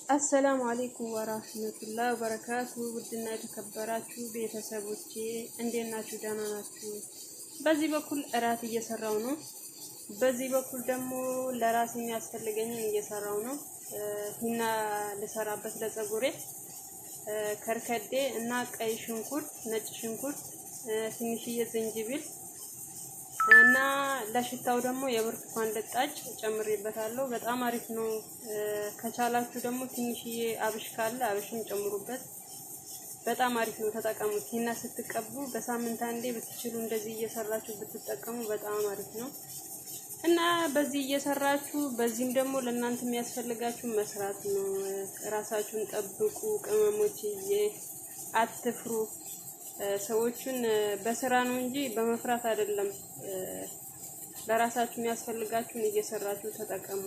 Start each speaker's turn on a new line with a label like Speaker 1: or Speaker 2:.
Speaker 1: السلام عليكم ورحمة الله وبركاته። ውድና የተከበራችሁ ቤተሰቦቼ እንዴት ናችሁ? ደህና ናችሁ? በዚህ በኩል እራት እየሰራው ነው። በዚህ በኩል ደግሞ ለራስ የሚያስፈልገኝን እየሰራው ነው። ሂና ልሰራበት ለፀጉሬ ከርከዴ እና ቀይ ሽንኩርት፣ ነጭ ሽንኩርት፣ ትንሽዬ ዝንጅብል እና ለሽታው ደግሞ የብርቱካን ልጣጭ ጨምሬበታለሁ። በጣም አሪፍ ነው። ከቻላችሁ ደግሞ ትንሽዬ አብሽ ካለ አብሽም ጨምሩበት። በጣም አሪፍ ነው፣ ተጠቀሙት። ሂና ስትቀቡ በሳምንት አንዴ ብትችሉ እንደዚህ እየሰራችሁ ብትጠቀሙ በጣም አሪፍ ነው እና በዚህ እየሰራችሁ በዚህም ደግሞ ለእናንተ የሚያስፈልጋችሁ መስራት ነው። ራሳችሁን ጠብቁ ቅመሞችዬ፣ አትፍሩ። ሰዎቹን በስራ ነው እንጂ በመፍራት አይደለም። ለራሳችሁ የሚያስፈልጋችሁን እየሰራችሁ ተጠቀሙ።